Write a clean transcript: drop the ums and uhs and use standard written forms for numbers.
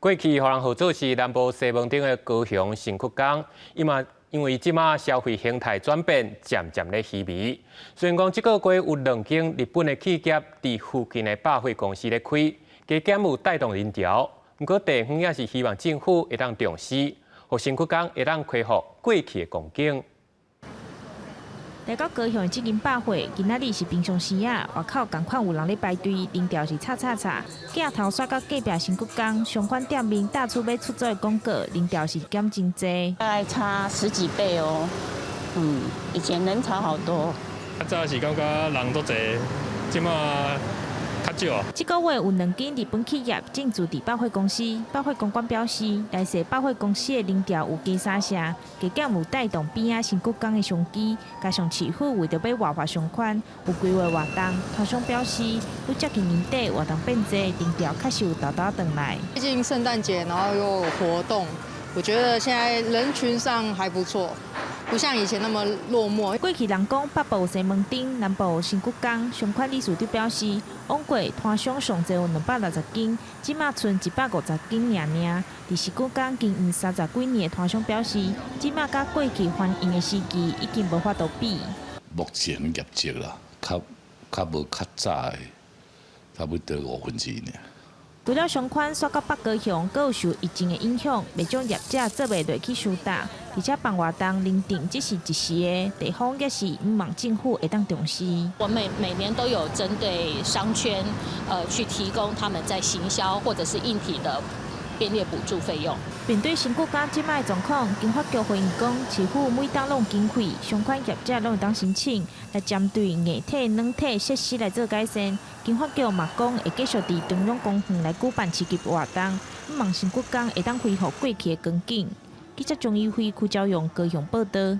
過去予人號做是南部西門町的高雄新堀江，伊嘛因為這馬消費形態轉變，漸漸咧稀微。雖然講這個月有兩間日本的企業佇附近的百貨公司咧開，加減有帶動人潮，毋過地方也是希望政府會當重視，予新堀江會當恢復過去的光景。來到高雄的這間百貨，今仔日是平常時仔，外口仝款有人咧排隊，人潮是吵吵吵。鏡頭煞到隔壁新堀江，相關店面到處欲出租的廣告，人潮是減真濟。大概差十幾倍哦。以前人潮好多。較早是感覺人足濟，這馬較少。這個月有兩間日本企業進駐佇百貨公司，百貨公關表示，來勢百貨公司的人潮有加三成，加減有帶動邊仔新堀江的商機，加上市府為著欲活化商圈，有規劃活動，攤商表示，愈接近年底活動變濟，人潮確實有沓沓轉來。最近聖誕節，然後又有活動，我覺得現在人群上還不錯。不像以前那麼落寞。過去人講北部西門町，南部新堀江，相關理事長表示，往過攤商上濟有260間，這馬賰150間爾爾。佇新堀江經營30幾年的攤商表示，這馬佮過去繁榮的時期已經無法度比。目前業績啦，較較無較早的，差不多1/5爾。除了商圈煞到北高雄，閣有受疫情的影響，袂少業者做袂落去收擔，而且辦活動認定只是一時的，地方也是向望政府會當重視。我們每年都有針對商圈，去提供他們在行銷或者是硬體的編列補助費用。面對新堀江這擺的狀況，經發局回應講，市府每冬攏有經費，相關業者攏會當申請，來針對硬體、軟體設施來做改善。經發局嘛講，會繼續佇中央公園來舉辦市集活動，向望新堀江會當恢復過去的光景。記者張怡輝、柯昭勇高雄報導。